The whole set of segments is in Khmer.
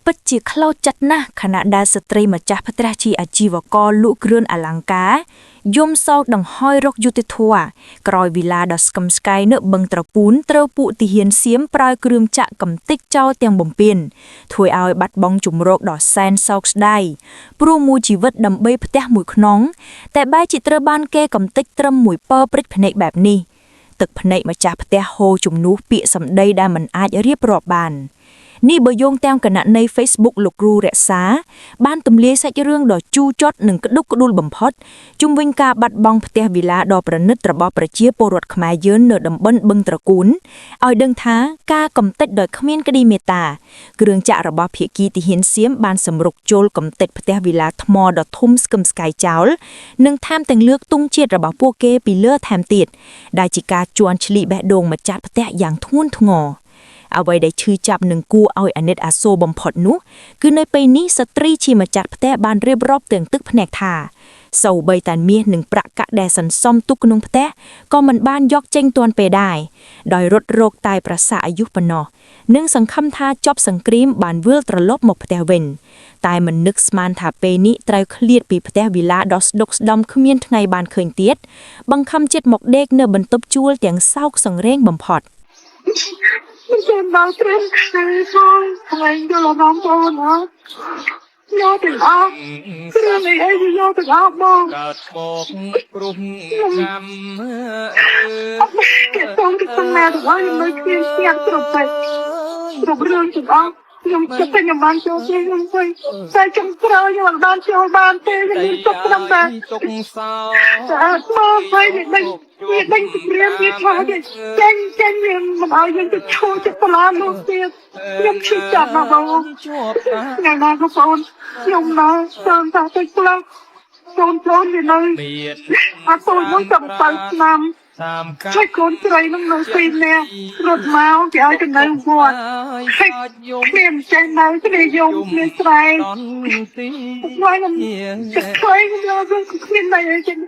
ពិតជាខ្លោចចិត្តណាស់ខណៈដែលស្ត្រីម្ចាស់ផ្ទះជាអាជីវករលក់គ្រឿងអលង្ការយំសោកដង្ហោយរកយុត្តិធម៌ក្រោយវីឡាដ៏ស្កឹមស្កៃនៅបឹងត្រពូនត្រូវពួកទាហានសៀមប្រើគ្រឿងចាក់កំទេចចោលទាំងបំពេញធ្វើឲ្យបាត់បង់ជំរកដ៏សែនសោកស្ដាយព្រោះមួយជីវិតដើម្បីផ្ទះមួយខ្នងតែបែរជាត្រូវបានគេកំទេចត្រឹមមួយពើព្រិចភ្នែកបែបនេះទឹកភ្នែកម្ចាស់ផ្ទះហូរជំនួសពាក្យសម្ដីដែលមិនអាចរៀបរាប់បាន នេះបើយោងតាមគណនី Facebook លោកគ្រូរក្សា បានទម្លាយសាច់រឿងដ៏ជូរចត់និងក្តុកក្តួលបំផុតជុំវិញការបាត់បង់ផ្ទះវីឡាដ៏ប្រណិតរបស់ប្រជាពលរដ្ឋខ្មែរយើងនៅតំបន់បឹងត្រកូនឲ្យដឹងថាការកំទេចដោយគ្មានក្តីមេត្តាគ្រឿងចាក់របស់ភៀកីទាហានសៀមបានសម្រុកចូលកំទេចផ្ទះវីឡាថ្មដ៏ធំស្កឹមស្កៃចោលនិងថែមទាំងលើកទង់ជាតិរបស់ពួកគេពីលើថែមទៀតដែលជាការជន់ឈ្លីបេះដូងម្ចាស់ផ្ទះយ៉ាងធ្ងន់ធ្ងរ អ្វីដែលឈឺចាប់និងគួរឲ្យអាណិតអាសូរបំផុតនោះគឺនៅពេលនេះស្ត្រីជាម្ចាស់ផ្ទះបានរៀបរាប់ទាំងទឹកភ្នែកថាសូម្បីតែមាសនិងប្រាក់កាក់ដែលសន្សំទុកក្នុងផ្ទះក៏មិនបានយកចេញទាន់ពេលដែរដោយរត់រកតែប្រសាអាយុប៉ុណ្ណោះនិងសង្ឃឹមថាចប់សង្គ្រាមបានវិលត្រឡប់មកផ្ទះវិញតែមិននឹកស្មានថាពេលនេះត្រូវឃ្លាតពីផ្ទះវីឡាដ៏ស្ដុកស្ដំគ្មានថ្ងៃបានឃើញទៀតបង្ខំចិត្តមកដេកនៅបន្ទប់ជួលទាំងសោកសង្រេងបំផុត មិនចាំដល់ត្រឹមខ្សែផងថ្លែងយល់អារម្មណ៍បងណាយកទាំងអស់គ្រឿងអីអីវាយកទាំងអស់បង កើតមកព្រោះចាំ អត់គេតងគេតងណាទាំងអស់ខ្ញុំនៅគ្មានស្ងាត់គ្រប់ទៅគ្រប់រឿងទាំងអស់ខ្ញុំគិតថាខ្ញុំបានចូលទេខ្ញុំទៅតែចុងក្រោយខ្ញុំមិនបានចូលបានទេខ្ញុំមានទុកត្រឹមតែ ទុកសោ តែអត់មកវិញវាដេញវាដេញគម្រាមវាថាវាចេញចេញវាមិនឲ្យយើងទៅឈួរចិត្តឡាននោះទៀតខ្ញុំឈឺចាប់ណាស់បង ជាប់តា ថ្ងៃណាក៏បងខ្ញុំណាតាមតាទៅផ្លាស់កូនប្អូនវានៅ មាន អត់តូចមួយតែ7ឆ្នាំ តាមកា ជួយកូនស្រីនឹងនៅពីរនាក់រត់មកគេឲ្យទៅនៅវត្តហើយគ្នាមិនចេះនៅគ្នាយំគ្នាស្រែក ទី ហើយខ្ញុំទឹកខ្លែងយកទៅគ្មានអីអីចឹង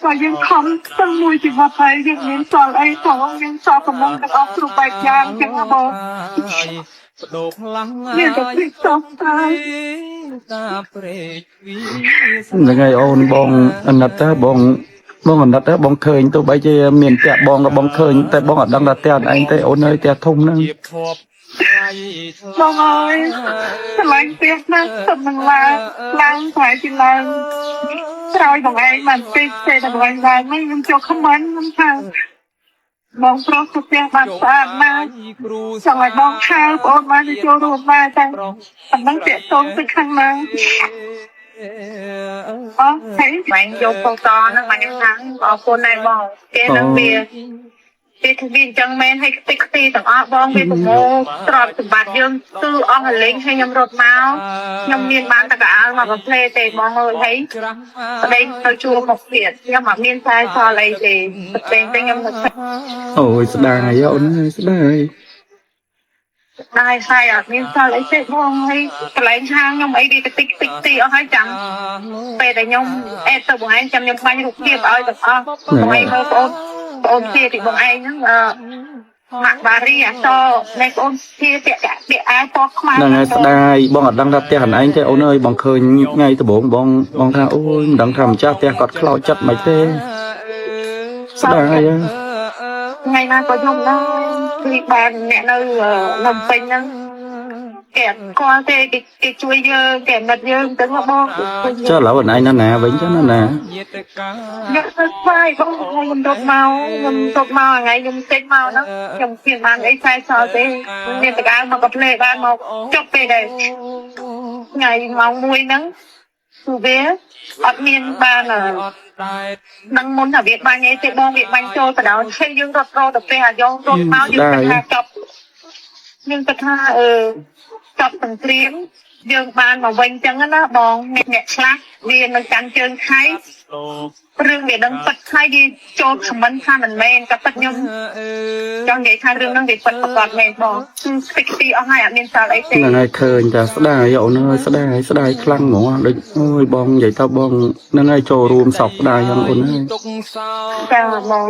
បើយើងខំស្ទឹងមួយជីវិតហើយយើងមានសល់អីផងយើងសល់កំងទាំងអស់គ្រប់បែបយ៉ាងចឹងណាបង បដូរខ្លាំង មានតែពីសោកស្ដាយ តាព្រេកវី ហ្នឹងហើយអូនបងអាណិតតើបងបងអាណិតតើបងឃើញទោះបីជាមានផ្ទះបងក៏បងឃើញតែបងអត់ដឹងថាផ្ទះឯងទេអូនអើយផ្ទះធំហ្នឹង ជាភពថ្លៃថ្លៃ បងអើយឆ្លាញ់ផ្ទះណាស់សុំនឹងឡើងឡើងប្រហែលជាឡើងក្រោយបងឯងបានពេកពេលតែបងឯងឡើងហ្នឹងខ្ញុំចូលខមមិនខ្ញុំថាបងប្រុសទៅផ្ទះបានស្អាតណាស់ គ្រូ ចង់ឲ្យបងខៅបងអូនបានទៅចូលរួមដែរតែប៉ុណ្ណឹងតាក់ទងទៅខាងណាអស់ហើយ បាញ់យកហ្វូតូហ្នឹងបាញ់ខ្ញុំថាអរគុណដែរបងគេនឹងវាវាធ្វើវាអញ្ចឹងមែនហើយខ្ទេចខ្ទីទាំងអស់បងវាប្រមូលទ្រព្យសម្បត្តិយើងគឺអស់រលេងហើយខ្ញុំរត់មកខ្ញុំមានបានតែកៅអៅមកប្រផ្លេទេបងអើយហើយ ច្រាស់ ប្តីទៅជួលមកទៀតខ្ញុំអត់មានខ្សែសល់អីទេប្រទេសខ្ញុំទៅ អូយស្ដាយអូនអើយស្ដាយ ដែរហើយអត់មានសល់អីទេបងហើយកន្លែងហាងខ្ញុំអីវាតិចតិចទីអស់ហើយចាំពេលដែលខ្ញុំអេតទៅបងឯងចាំខ្ញុំបាញ់រូបភាពឲ្យទាំងអស់បងឯងមើលបងបងជាពីបងឯងហ្នឹងអឺម៉ាក់បារីអសនៃបងជាពាក់ពាក់អាវពណ៌ខ្មៅ ហ្នឹងហើយស្ដាយបងអត់ដឹងថាផ្ទះឯងទេអូនអើយបងឃើញថ្ងៃដំបូងបងបងថាអូយមិនដឹងថាម្ចាស់ផ្ទះគាត់ខ្លោចចិត្តមិនទេស្ដាយហ៎ ថ្ងៃណាក៏ខ្ញុំដែរគឺបានអ្នកនៅនៅពេញហ្នឹងគេអត់ស្គាល់ទេគេគេជួយយើងគេអាណិតយើងទៅបង ចុះឥឡូវអូនឯងនៅណាវិញចុះនៅណា ញាតិកា ខ្ញុំទៅស្វាយបងខ្ញុំរត់មកខ្ញុំរត់មកថ្ងៃខ្ញុំចេញមកហ្នឹងខ្ញុំគ្មានបានអីខ្សែសល់ទេមានតកៅមកកាផ្លេបានមកចុះពេលដែរថ្ងៃម៉ោង1ហ្នឹងគឺវាអត់មានបាន អត់តែ នឹងមុនថាវាបាញ់អីទេបងវាបាញ់ចូលទៅដល់ហើយយើងរត់រទៅពេលអាយ៉ងរត់មកយើងគិតថាចប់យើងគិតថាអឺចប់សង្គ្រាមយើងបានមកវិញចឹងណាបងអ្នកខ្លះវានៅកាន់ជើងថៃ លោក រឿងវាដឹងពិតហើយវាចូលខមមិនថាមិនមែនក៏ពិតខ្ញុំចង់និយាយថារឿងហ្នឹងវាពិតប្រកបមែនបងគឺខ្ទេចខ្ទីអស់ហើយអត់មានសល់អីទេ ហ្នឹងហើយឃើញតែស្ដាយអូនអើយស្ដាយស្ដាយខ្លាំងហ្មងដូចអូយបងនិយាយទៅបងហ្នឹងហើយចូលរួមសោកស្ដាយហ្នឹងអូនអើយ ទុកសោ ចាបង